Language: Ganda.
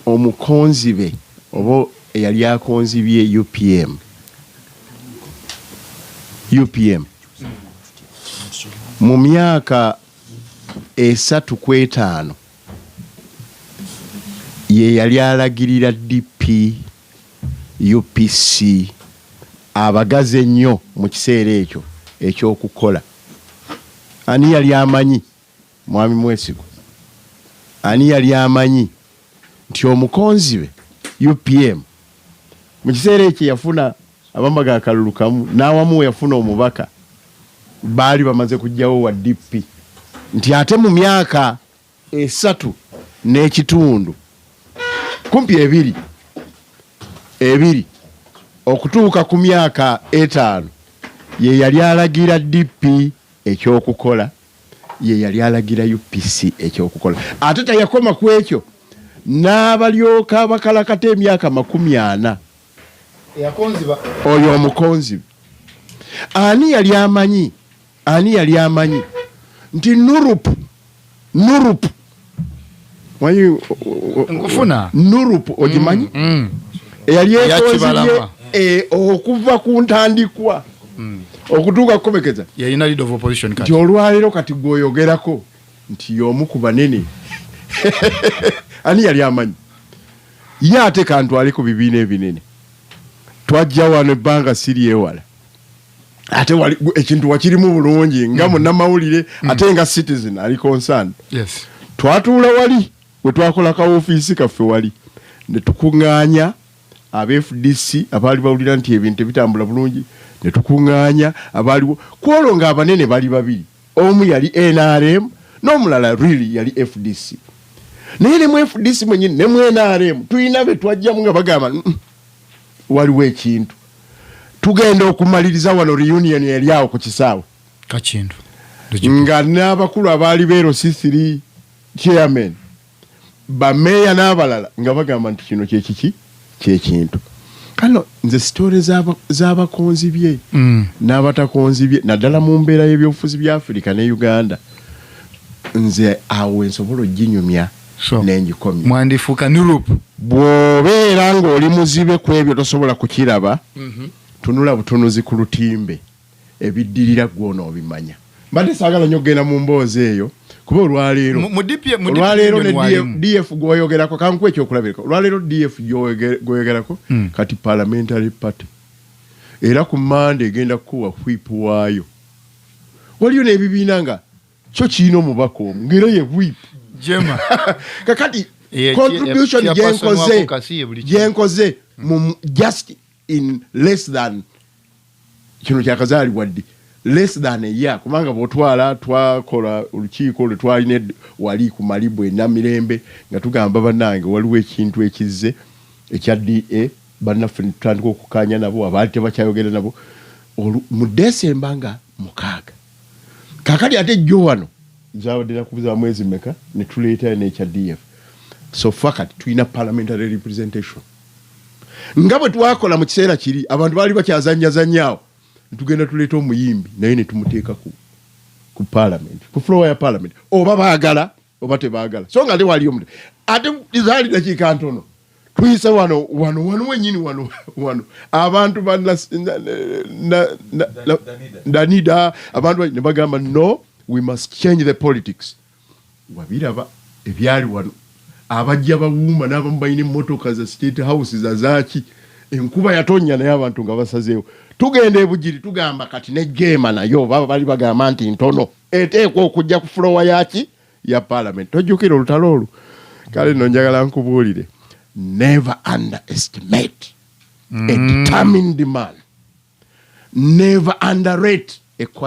Omukonzibe oba eyali akonzibye UPM, UPM mu myaka 35 ye yali alagirira DP, UPC, abagazi ennyo mu kiseera ekyo ekyokukola. Ani yali amanyi, Mwami Mwesigwa, ani yali amanyi nti omukonzibe UPM mu kiseera ekyo yafuna abambaga akalulu kamu n'awamu we yafuna omubaka, baali bamaze kujjawo wa DP, nti ate mu myaka 3.5, kumpi ebiri okutuuka ku myaka 5, ye yali alagira DP ekyokukola, ye yali alagira UPC ekyokukola? Ate teyakoma ku ekyo, n'abalyoka abakalakata emyaka 40. Eyakonziba. Oyo omukonzi, ani yali amanyi, ani yali amanyi nti NURUP, NURUP manyi? Nkufuna. NURUP ogimanyi? Eyali ekonzibye. Kibalama. Okuva ku ntandikwa okutuuka kukomekeza. Yalina leader of opposition. Nti kati olwaleero kati gweoyogerako nti y'omu ku banene, ani yali amanyi? Ye ate kantwale ku bibiina ebinene. Twajja wano ebbanga siri ewala, ate wali ekintu wakirimu bulungi nga munnamawulire, ate nga citizen ali concerned. Twatuula wali we twakola ka ofiisi kaffe wali, ne tukuŋŋaanya aba FDC abaali bawulira nti ebintu tebitambula bulungi, ne tukuŋŋaanya abaaliwo ku olwo ng'abanene bali babiri, omu yali NRM n'omulala really yali FDC. Naye ne mu FDC mwenyini ne mu NRM tulina be twajjamu nga bagamba, waliwo ekintu tugenda okumaliriza wano." Reunion eri awo ku kisaawe. Kakindu. Nga n'abakulu abaali beero C3 chairman, bameeya n'abalala nga bagamba nti kino kyekiki, kyekintu kano. Nze story z'abakonzi bye n'abatakonzi bye, naddala mu mbeera y'ebyobufuzi bya Afirika ne Uganda, nze awo ensobola oginyumya So, nengikomya. Mwandifuuka NURUP. Bw'obeera ng'oli muzibe ku ebyo, tosobola kukiraba. Tunula butunuzi ku lutimbe, ebiddirira gw'onoobimanya. Mbadde saagala nnyo okugenda mu mboozi eyo kuba olwaleero Mu DP, mu DP olwaleero ne union walimu. DF gwoyogerako, kankuwa ekyokulabirako, olwaleero DF gwoyogerako kati parliamentary party, era ku Mande egenda kukuwa whip waayo. Waliyo n'ebibiina nga kyo kirina omubaka omu ng'era ye whip. Jema. Kakati Ye, contribution chairperson gyenkoze wako kasi ye buli kimu. Gyenkoze mu just in less than, kino kyakazaalibwa ddi, less than a year, kubanga bwotwala twakola olukiiko lwe twalina wali ku Malibu e Namirembe nga tugamba, "Bannange, waliwo ekintu ekizze ekya DA." Bannaffe ne tutandika okukkaanya nabo abaali tebakyayogera nabo mu Desemba nga 6. Kakati ate jjo wano zabadde naku za mwezi meka, ne tuleetayo n'ekya DF. So far kati tulina parliamentary representation nga bwe twakola mu kiseera kiri. Abantu baali bakyazanyazanyaawo, netugenda tuleeta omuyimbi naye ne tumuteeka ku parliament, ku floor ya parliament, oba baagala oba tebaagala. So nga ate waliyo omuntu, ate zaali dakiika ntono tuyise wano wano wano wenyini wano wano abantu ba Danida, abantu ne bagamba, "No, we must change the politics." Wabiraba ebyali wano, abajja bawuuma n'abamu balina emmotoka za State House zazaaki. Enkuba yatonnya naye abantu nga basazeewo. Tugenda ebugiri, tugamba kati ne Jeema nayo baba bali bagamba nti ntono, eteekwa okujja ku floor yaki, ya parliament. Tojjukira olutalo olwo? Kale nno njagala nkubuulire, never underestimate a determined man, never underrate a quiet